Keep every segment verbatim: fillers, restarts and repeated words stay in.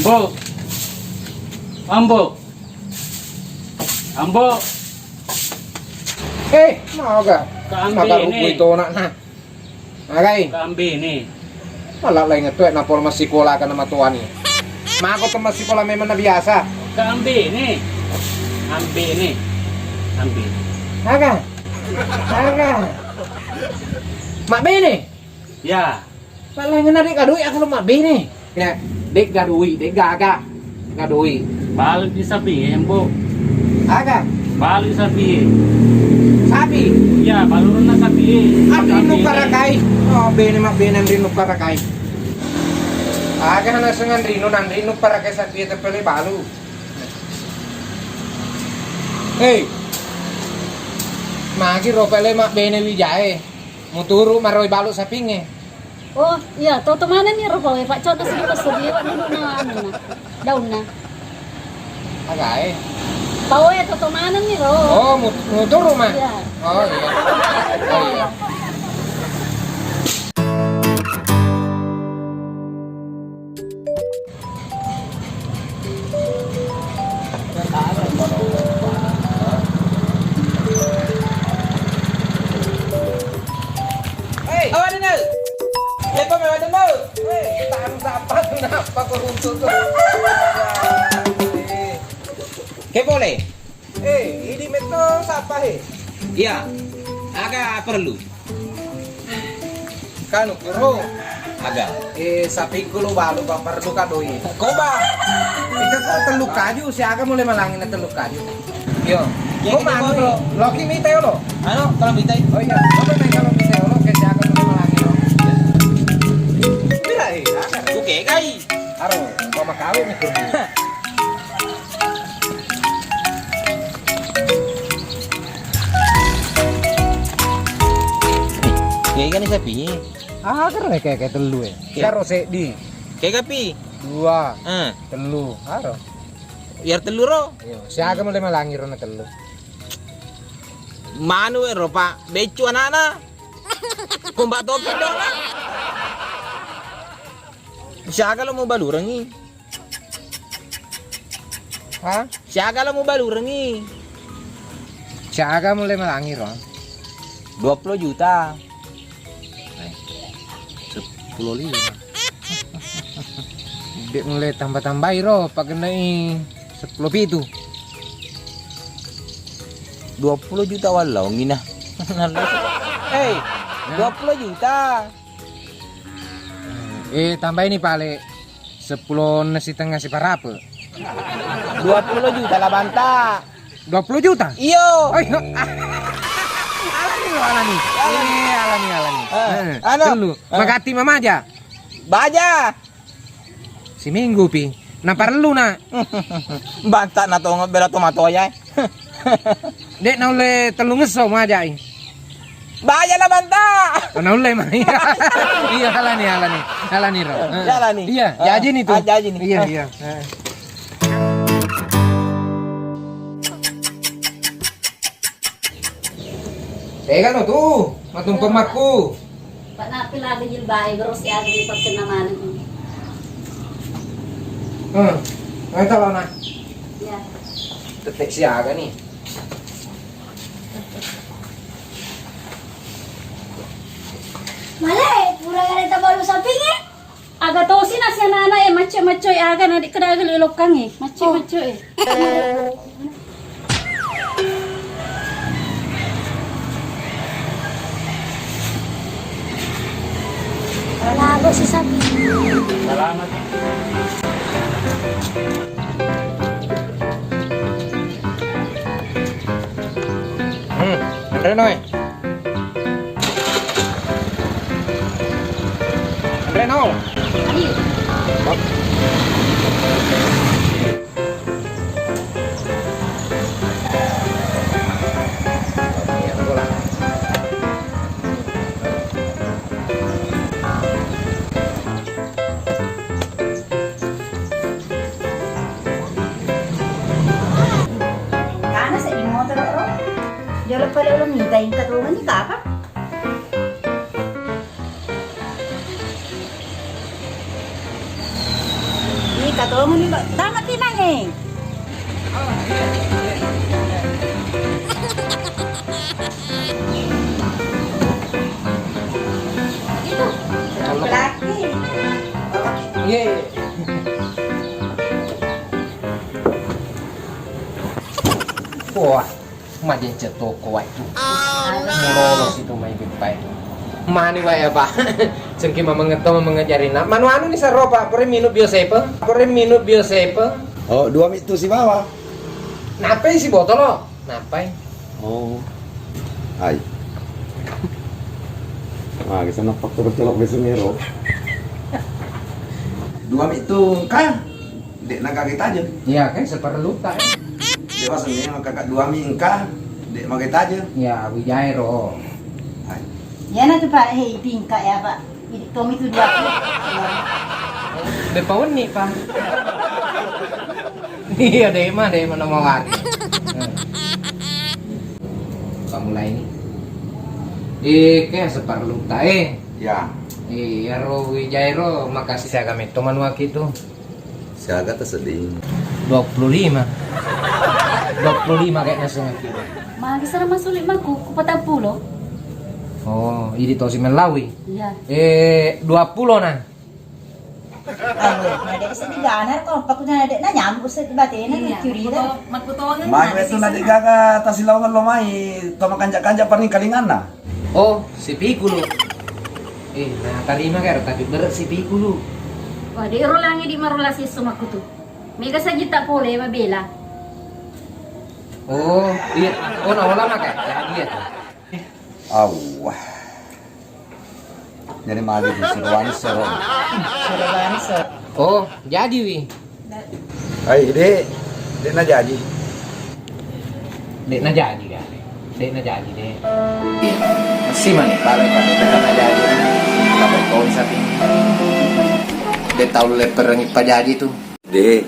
Ambo. Ambo. Ambo. Eh, maga. Kaambe maga ni. Rukui tona na. Magai. Kaambe ni. Malah lain itu na pol masikola kana matuani. Mako tempat sekolah memang na biasa. Kaambe ni. Ambe ni. Ambe. Maga. Maga. Mak bene. Ya. Paling ngena dek gadui aku lemak bini. Ya, dek gadui, dek gaga. Gadui. Balu di sapi, Embo. Aga? Balu sapi. Sapi? Ya, balurna sapi. Adrinu parakai. Oh, bene mak bene adrinu parakai. Aga hana sengan rinu, nan rinu parakai sapi tepele balu. Hei. Magi ro pele mak bene wijae. Muturu maroi balu sapinge. Oh, iya, toto manenni ro pawe, Pak. Coddo seddi passeddi, Pak, dulu na anunna, daunna. Agae? Pawe, toto manenni ro. Oh, mut-, muturu, Ma? Iya. Oh, iya. Oh, iya. Hei, awarenna. Lepa mewa dulu. Hei, tang sampah kenapa kau runtuh tuh? Ke boleh? Eh, idi metto sampah, he. Iya. Aga perlu? Kanu kuro. Aga? Eh, sapikku lo balu, Pak, perlu kadoi. Koba. Ika ko tellu kaju, siaga mulai malangi na tellu kaju. Yo. Ko manu lo. Loki mita yo lo. Anu, kalau mita. Oh iya, apa main kalau mita yo lo, ke siaga mulai malangi lo. Pira, eh? Oke, kai. Aro, ko makawi nih. Kega ni sapi? Ah, karo keke tellu e. Iya. Karo seddi. Kega pi? Dua. Eh. Tellu. Aro. Yar tellu ro? Iya, siaga mulai malangi ro na tellu. Manu ero, Pak. Beccu anakna. Komba topi dong. Siaga lo mau balurengi? Ha? Siaga lo mubalurengi? Siaga mulai malangi ro? Dua puluh juta. Eh, sepuluh lima. Dek mulai tambah-tambahi ro, pakenai sepuluh pitu. Dua puluh juta walau ngina. Hei, dua puluh juta. Eh, tambahi ni pale. Seppulo enneng sitengnga siparape. Dua puluh juta lah, Banta. Dua puluh juta? Iyo. Oh, iya. Alani lo, alani. Alani. Eh, alani, alani. Eh, eh, anu, tellu. Eh. Magatti mamaja? Baja. Siminggu pi. Naparellu na. Banta na tongo bela tomatoya, eh. Dek naulle tellungesso majai. Baja na Banta. Oh, naulle mai. Iya, alani, alani. Alani ro. Jalani. Iya, jaji ni tu. Ah, jaji ni. Iya, iya. Tega no tu, matumpemakku. Pak, napi lagi jilbae, terus ya, di perkena mana ini? Hmm, ngerti lo, nak? Ya. Tetek siaga nih. Male, pura ada tabalu sampinge. Aga tosi nasi anak-anak e, macce-maccoe aga na dikkedaga lokkange, macce-maccoe. Lago si sapi. Salamat. Hmm, anre noe. Anre no. Ayo. Kana seddi motoro ro. Jolo pale ulo mita engka tongeng ni kaka. Ih, ka Tomuni, Mbak. Tamat, Tinang, eh. Laki. Iya, iya. Wah. Majeng cetoko wae tu. Mulolo situ mai beppai. Mani wae apa? Sengki mamengeto mamengejarina. Manu anu ni saro, Pak. Pore minum biosepeng. Pore minum biosepeng. Oh, dua mi tu sibawa. Napai si botolo? Napai? Oh. Hai. Ah, kesana faktor celok besengero. Dua mi tu engka. Dek na gaga tajeng. Iya, kan seperlu tak? Dewa seni kakak dua mi engka. Dek magai tajeng. Iya, Wijaya ro. Hai. Iyana tu, Pak, hei, tingka ya, Pak. Idi tomi tu dua. Bepawenni, Pak. Iya, dek mah, dek mana mawar. Pak mulai ni. Eh, kayak seperlu tak, eh? Ya. Iya ro, Wijaya ro, makasih. Saya kami to manuaki tu. Siaga tasedding. Dua puluh lima. Dua puluh lima kayak naseng aku. Magi sara masuli maku, ku patang puluh. Oh, idi tosi melawi. Iya. Eh, dua puluh na. Aduh, na dek sedih ganar kok, paku na dek na nyamuk sedih batena. Iya, curiga. Makuto-, makutongan. Magi na itu sih, na dek gaga tasilawangan lo mai, to makanja-kanja paling kalinganna. Oh, sipikulu. Eh, na tarima karo tapi berat sipikulu. Wah, de ro langi di marola siesso makkutu. Mega saji tak pole mabela. Oh, iya. Oh, na ola maka. Jadi ya. Awah. Jadi magi di suruhan soro. Suruhan soro. Oh, jadi wi. Ai, dek, dek na jaji. Dek na jaji, kan? Dek na jaji, dek. Ih, masih mani pale, kan? Dek na jaji. Kapan kau sapi? Dek tahu leperangi pajaji tu. Dek.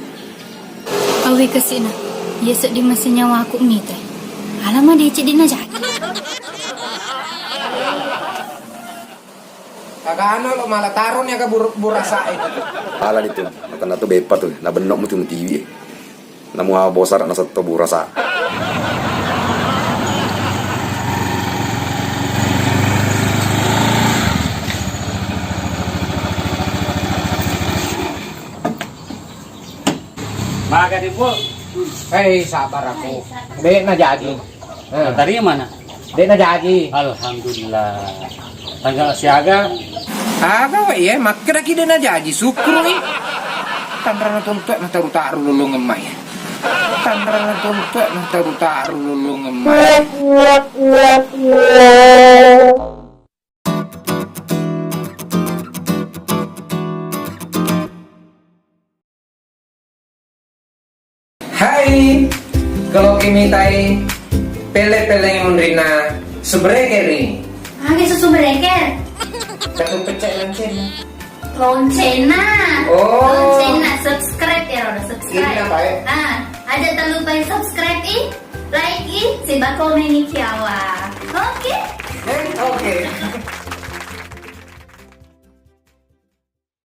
Awi kesina. Iya seddi masih nyawaku mita. Alama dek ceddi na jaji. Kakak anu lo malah tarung ya ke bur-, burasa itu. Ala ditu, makanna tu beppa tu, na bennok mutu mutiwi. Namu awa bosara na setto burasa. Maga di, Bu? Hei, sabar aku. Dek na jaji. Eh. Tarima na. Dek na jaji. Alhamdulillah. Tanggal siaga. Aga wa iya, makkeda ki dek na jaji, syukuru i. Tanrana tontok na taru-taru lolong emai. Tanrana tontok na taru-taru lolong emai. Hai, kalau kimitai pele-pele onrina subrekeri. Aga susu bereker? Satu pecah lonceng. Loncengna. Oh. Loncengna, subscribe ya, Rodo, subscribe. Ini apa ya? Ah, aja tak lupa subscribe i, like i, siba komen i kiawa. Oke? Eh, oke.